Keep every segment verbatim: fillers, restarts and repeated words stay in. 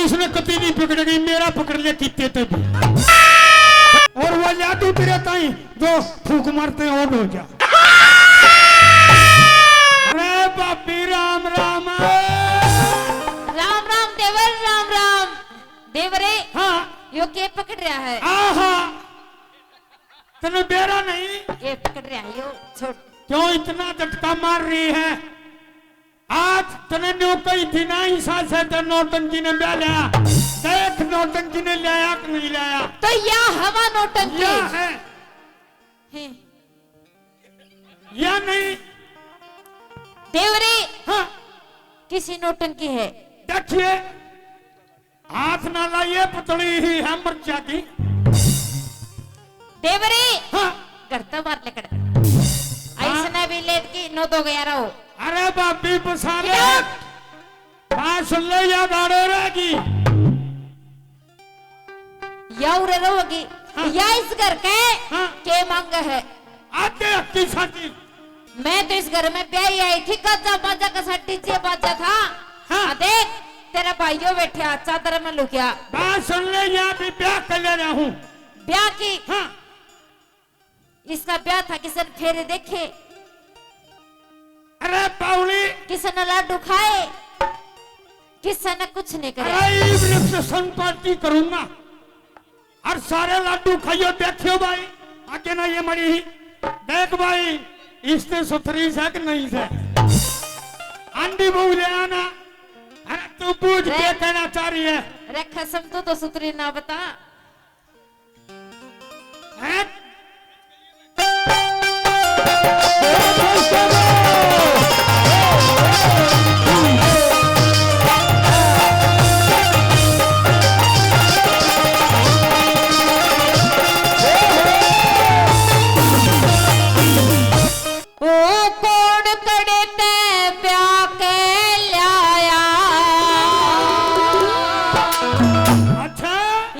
उसने कती नहीं पकड़ेगी, मेरा पकड़ ले कितने ते भी। और वो लाडू तेरे ताई जो फूंक मारते हैं, और हो जा। अरे भाभी, राम राम। राम राम देवर, राम राम। देवरे, हाँ। यो के पकड़ रहा है? आहा, तने बेरा नहीं? ये पकड़ रहा है यो, छोड़। क्यों इतना झटका मार रही है? आज तने न्यू कही थी ना, इसा से ते नौटंकी ने ब्याह लिया। देख, नौटंकी ने लाया कि नहीं लाया? तो या हवा नौटंकी। या है। हैं। या नहीं? देवरे। हाँ। किसी नौटंकी है? देखिए, हाथ ना लाइए, पतली ही है मर्चा की। देवरे। हाँ। घर तो बाहर लेकर। हाँ। इसने भी लेट की नौ दो ग्यारह हो। अरे भाभी, बसा ले। इधर। बात सुन ले, याद आड़े रहेगी। या उरे रहोगी। हाँ। या इस घर के हाँ। के मांग है? आते हक्की साथी। मैं तो इस घर में ब्याही आई थी, गाजा बाजा का सा डीजे बाजा था। हाँ। आ देख, तेरा भाइयों बैठा चादर में लुकिया। बात सुन ले, यहाँ भी ब्याह कर ले रहा हूँ। ब्याह की? हाँ। इसका ब्याह था, किसी ने फेरे देखे? अरे बावली। किसी ने लाडू खाए? किसी ने कुछ नहीं करे। अरे इब रिसेप्शन पार्टी करूंगा और सारे लाडू खाइयो। देखियो भाई, आगे ना ये मरी ही। देख भाई, इससे सुथरी से कि नहीं से? आंधी बहू ले आना। अरे तू पूछ, रे, क्या कहना चाह रही है? रे खसम, तू तो सुथरी ना बता। हैं? ओ कौन कड़े ते ब्याह के लाया? अच्छा।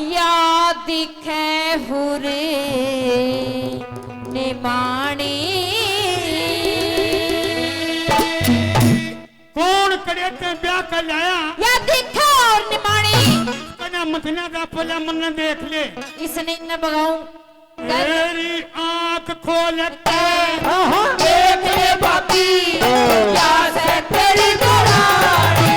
या दिखे हुरे निमाणी। कौन कड़े ते ब्याह के लाया? या दिखे और निमाणी। कन्या मथना का पहला मन्ने देख ले। इसने इन्ने बगाऊं। तेरी आंख खोल के आहा। देख ले भाभी, क्या से तेरी दुरानी।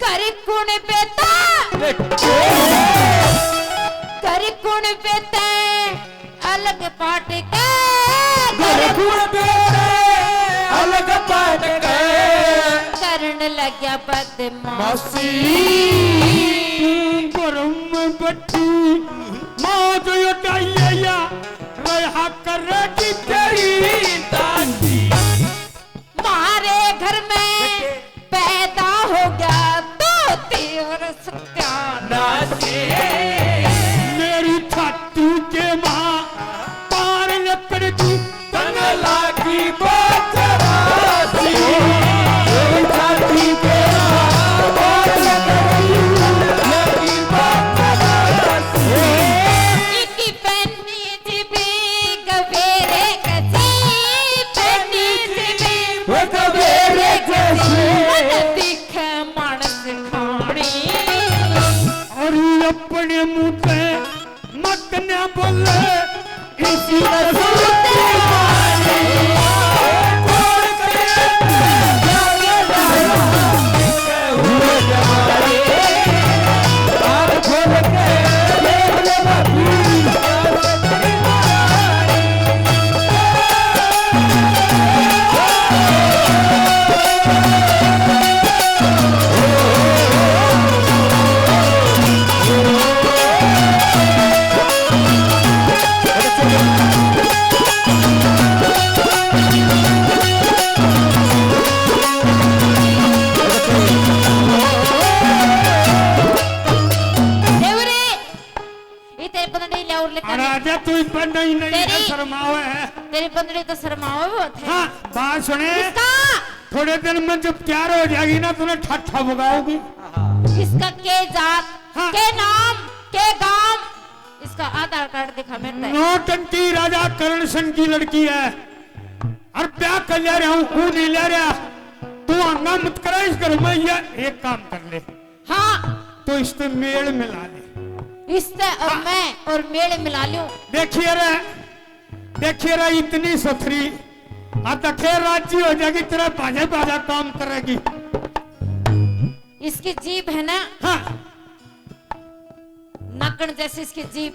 कर कुण बेता, कर कुण बेता, अलग पाट के। घर कुण बेरे अलग पाट के। करण लग्या बदमाशी। तू भरम बट्टी माँ जो यो डाइया या रहा करेगी तेरी दासी। म्हारे घर में पैदा हो गया तो तेवर सत्यानाशी। मेरी छाती के माँ पार लकड़ की तन लागी बदमाशी। मेरी छाती के माँ पार लकड़ की तन लागी बदमाशी। इकी पहनी जीबी गवेरे कसी, पहनी जीबी वो गवेरे कसी। मन दिखे मानस खानी। और अपने मुंह पे मत न बोले, इसी कसूर तेरी। तेरी बंदड़ी ले और लेकर अरे नहीं। आजा, तू ही बंदड़ी नहीं है, तेरी, शर्मावे है। तेरी बंदड़ी तो शर्मावे बहुत है। हाँ, बात सुने। इसका थोड़े दिन में जब तैयार हो जाएगी ना, तूने ठट्ठा बगाओगी। इसका के जात, हाँ। के नाम, के गांव, इसका आधार कार्ड दिखा मेरे पे। नौटंकी राजा करण सिंह की लड़की है। और ब्याह कर ले रहा हूँ, वो नहीं ले रहा। तू हंगा मत करे इस घर में, ये एक काम कर ले। हाँ। तो इससे मेल मिला ले। इससे और हाँ। मैं और मेल मिला लूं। देखिए रे, देखिए रे, इतनी सुथरी, आ दखे राजी हो जाएगी, तेरा बाजा बाजा काम करेगी। इसकी जीभ है ना, हाँ। नाकण जैसी इसकी जीभ।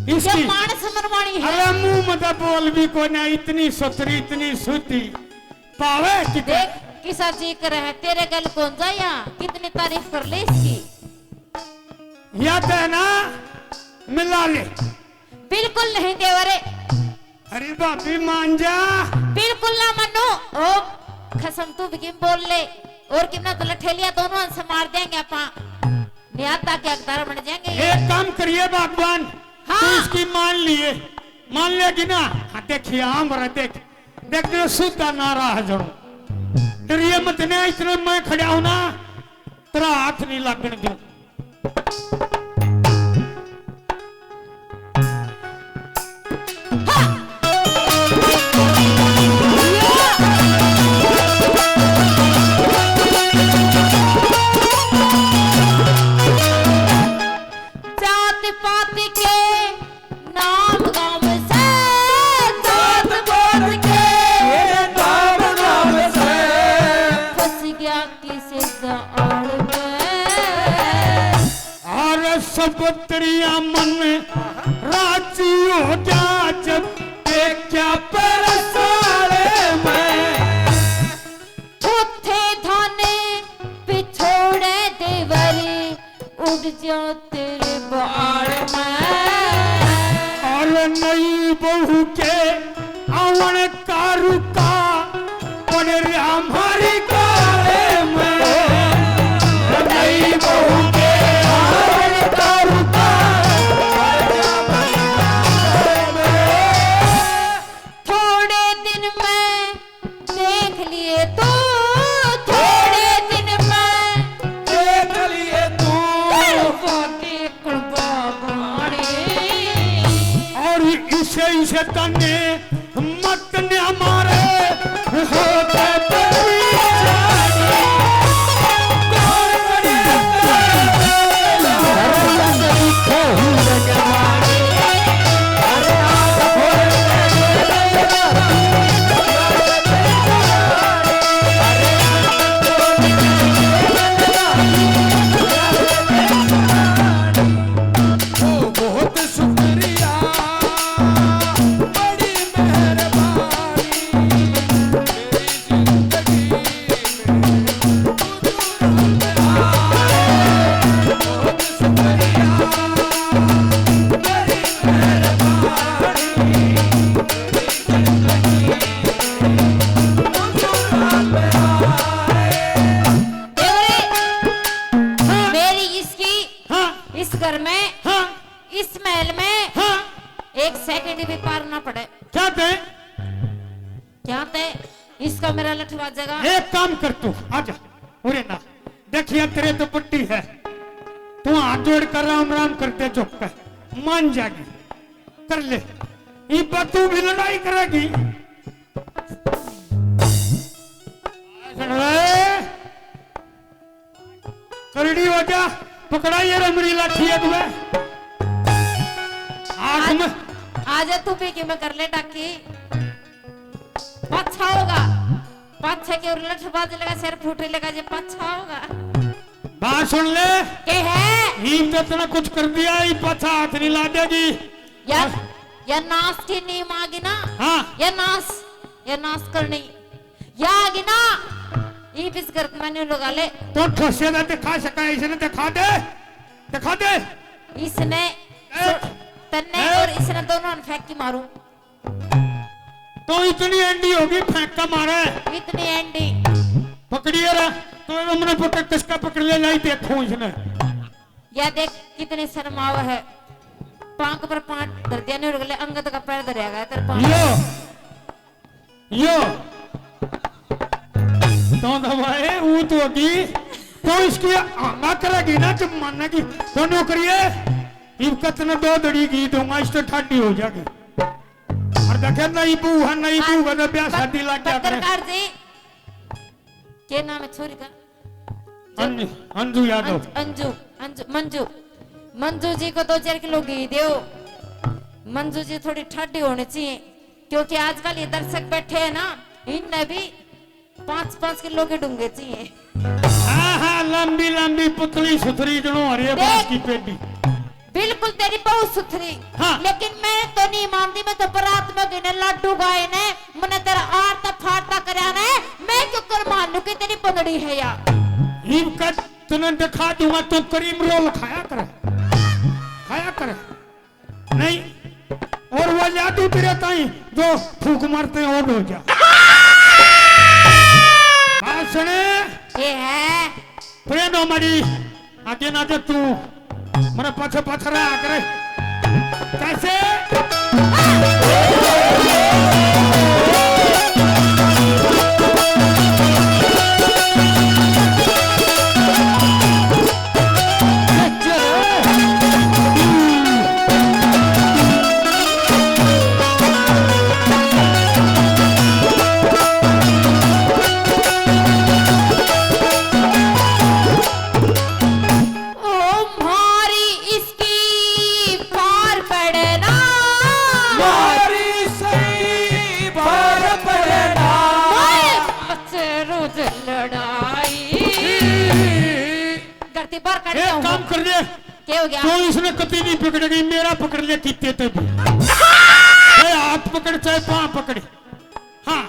इसकी ये मानस मनवानी है। अरे मुंह मत बोल भी कोई ना, इतनी सुथरी, इतनी सूती। पावे किते। देख, किसा जी करे है, तेरे गल कौन जाया, कितनी तारीफ कर ले इसकी। या तो है ना, मिला ले। बिल्कुल नहीं देवरे। अरे भाभी मान जा। बिल्कुल ना मन्नू। ओ खसम, तू भी किम बोल ले, और कितना तो लठेलिया दोनों से मार देंगे आपा। न्याता के हकदार बन जाएंगे। एक काम करिए भगवान, हाँ। तू इसकी मान लिए, मान लेगी ना? हाँ, देखिए, हाँ, बरा देख, देख, तेरे सूता नारा है जणू। डरिए मत ना, इतने मैं खड़ा हूं ना, तेरा हाथ नहीं लगन दूं। जात पात के नाम गाम से, जात पात के नाम गाम से, फंस गया किसी जाल में। और सब तरिया मन राजी हो जा जब देखा परसाले में। थोथे थाने पिछोड़े देवरी, उड़ जा तेरे बाल में। और नई बहू के आवन का रुका, पड़ रहा हमारी गाल में। नई बहू के आवन का रुका। थोड़े दिन में देख लिए तू, थोड़े दिन में देख लिए तू। और इसे, इसे तन्ने मत ने मारे, होते तो बहुत शुक्रिया, बड़ी मेहरबानी। मेरी इसकी, हाँ। इस घर में, हाँ। इस महल में, हाँ। एक सेकंड भी पार ना पड़े। क्या दे? क्या तय इसका मेरा लठवा जगह? एक काम कर तू, आजा, उरे ना। देखिए, तेरे तो पट्टी है, तू हाथ जोड़ कर राम राम कर दे, झुक के मान जाएगी, कर ले। इब तू भी लड़ाई करेगी। सुन ले। करड़ी हो जा, पकड़ा ये रे मेरी लाठी है तुम्हें। आग आज, में। आजा तू भी कि मैं कर ले टाकी। पाछा होगा, पाछे के और लठ बाज लगा, सिर फूटे लगा जे पाछा होगा। बात सुन ले। के है? नीम तो इतना कुछ कर दिया, ये पाछा हाथ नहीं ला देगी। यार, हाँ। या नाश की नीम आ गई ना। हाँ। या नाश, या नाश करनी। या आगी ना, इब इस घर में न्यू लगा ले। तो ठोसे ना दिखा सका, इसने दिखा दे, दिखा दे। इसने, ए, तन्ने ए। और इसने दोनों ने फेंक के मारूं। तो इतनी एंडी होगी, फेंक के मारे। इतनी एंडी। पकड़िए रे, तो हमने पकड़, किसका पकड़ ले, लाई देखूं इसने। या देख कितनी शर्माव है। पांक पर पांच धर दिया, नहीं उड़गले अंगद का पैर धरया गया तेरे पांक। यो, यो। तो दबाए, वो तो होगी। तो इसकी आमा करेगी ना जब मानेगी। तो नौकरी है, इब कतने दो दड़ी की दूंगा, इस तो ठाडी हो जाएगी। और देखे, नहीं बू है, नहीं बू का, तो ब्याह शादी लग गया करे। पत्रकार जी, के नाम है छोरी का? अंजू, अंजू यादव। अंज-, अंजू, अंजू, मंजू, मंजू जी को दो चार किलो घी दो। मंजू जी थोड़ी ठाडी होनी चाहिए, क्योंकि आजकल ये दर्शक बैठे हैं ना, इनने भी पाँच पाँच किलो के डूंगे चाहिए। हाँ, हाँ, लंबी लंबी पुतली सुथरी जणो हरे बांस की पेडी। बिल्कुल तेरी बहू सुथरी। हाँ। लेकिन मैं तो नहीं मानती, मैं तो बारात में गई ने लाडू गाए ने, मने तेरा आरता फारता करया ने, मैं क्यों कर मान लूं कि तेरी बंदड़ी है या? इब का तने दिखा दूंगा, तू क्रीम रोल खाया कर, खाया कर। नहीं, और वो लाडू तेरे ताई जो फूक मारते हैं, वो हो जा। बात सुने। ये है। प्रेम हमारी आगे ना दे तू, मेरे पाछे पाछे रहा करे। कैसे? ओ म्हारी इसकी पार पड़ना। म्हारी सही पार पड़ना। ओए, बस रोज लड़ाई। घर ती बाहर काट एक दिया हूँ। काम कर ले। क्या हो गया? तू इसने कभी नहीं पकड़ेगी, मेरा पकड़ ले कितने ते भी। चाहे हाथ पकड़, चाहे पाँव पकड़। हाँ,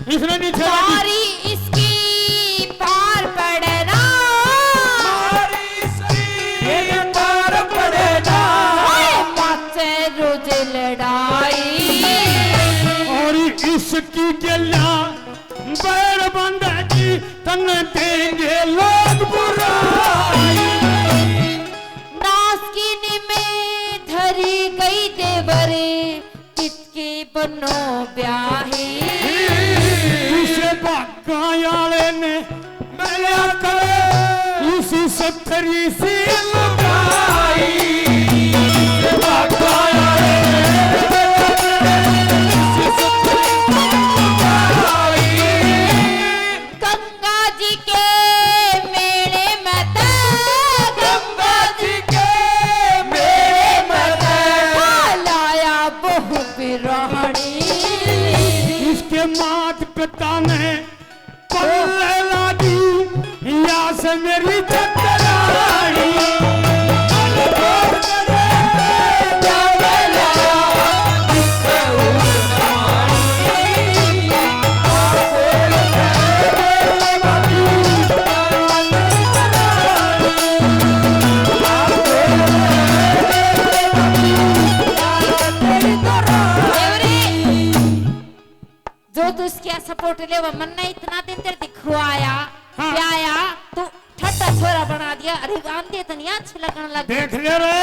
इसने नहीं छेड़ा दी। सारी इसकी पार पड़ना। सारी इसकी पार पड़ना। ओए, माचे रोज लड़ाई। और इसकी गला बैर बंधा जी, तन देंगे लोग बुराई। नासकिन में धरी गई देवर, कितके बनो ब्याही। इसे भागा आले ने मिलया करे, इसी सत्तरी सी लुगाई। इसे भागा आले ने मिलया करे, इसी सत्तरी सी लुगाई। गंगा जी के मेले में तो, गंगा जी के मेले में तो लाया बहू बिरानी। इसके मात पिता ने पल्ले लागी, या से मेरी चतरानी। जो तू उसकी सपोर्ट ले, वो मन्ने इतना दिन तेरे दिखवाया, हाँ। प्याया, तू ठट्टा छोरा बना दिया। अरे आंधे तो नहीं अच्छे लगन लग गए। देख ले रे,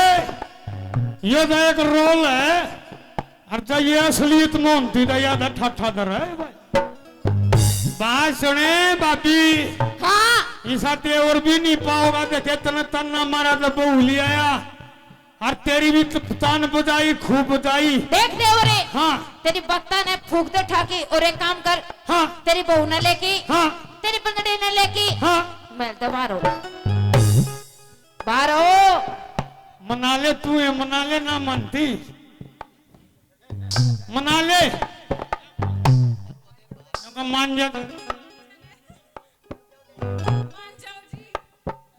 ये तो एक रोल है, और जो ये असलियत में होती तो याद है ठट्ठा दर है भाई। बात सुने भाभी। हाँ। इसा ते और भी नहीं पाओगा, देखे तने तन्ना मारा तो बहू ले आया। और तेरी भी त-, तान बजाई, खूब बजाई। देख ले ओरे। हाँ। तेरी बत्ता ने फूक दे ठाकी, और एक काम कर। हाँ। तेरी बहू ने लेके, हाँ। तेरी बंदड़ी ने लेके, हाँ। मैं तो बाहर हो। बाहर हो। मना ले तू, ये मना ले ना मानती। मना ले। मान जा।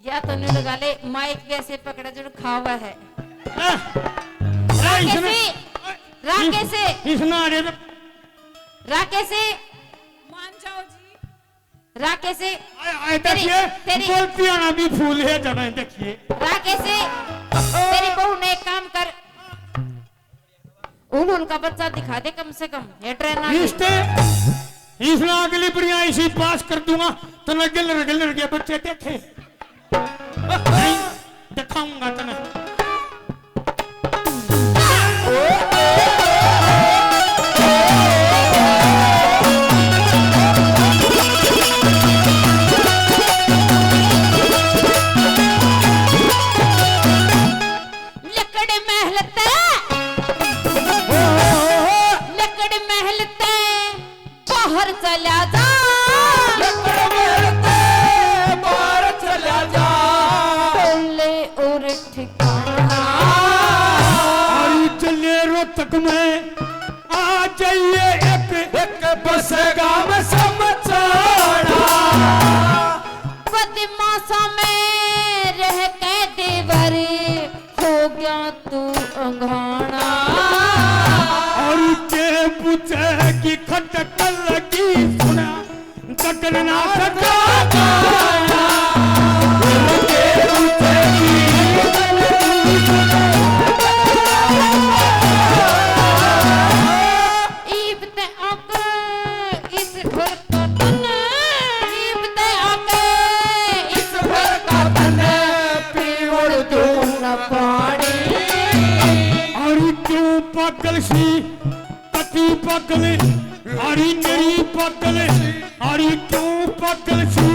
या तो न्यू लगा ले, माइक भी ऐसे पकड़ा जो खावा है। हाँ। राकेश, इसने, राकेश। इसने आ रहे तो राकेश। मान जाओ जी। राकेश। आए, आए, तेरी, देखिए, तेरी बोलती आना भी फूल है जड़ा, देखिए। राकेश, तेरी बहू ने एक काम कर, उन उनका बच्चा दिखा दे कम से कम, ये ट्रेन आ गई। इसने, इसने अगली बढ़िया इसी पास कर दूंगा, तने गिलर गिलर के बच्चे देखे। नहीं, दिखाऊंगा तने। महल ते, लिकड़ महल ते बाहर चला जा। लिकड़ महल ते बाहर चला जा। टोले और ठिकाना। और चले रोहतक में आ जाइए एक, एक बस गाम समझाना। बदमाशा में रह के देवर हो गया तू अंघाना। और के पूछे कि खटक लगी सुना, जगन्नाथ का गाना। और के पूछे कि खटक लगी सुना, जगन्नाथ का गाना। ईब ते आके इस घर का तने, ईब ते आके इस घर का तने पीवड़ दूं न पानी। अरे क्यों पागल सी, कती पागल, अरे मेरी पागल, अरे क्यों पागल सी,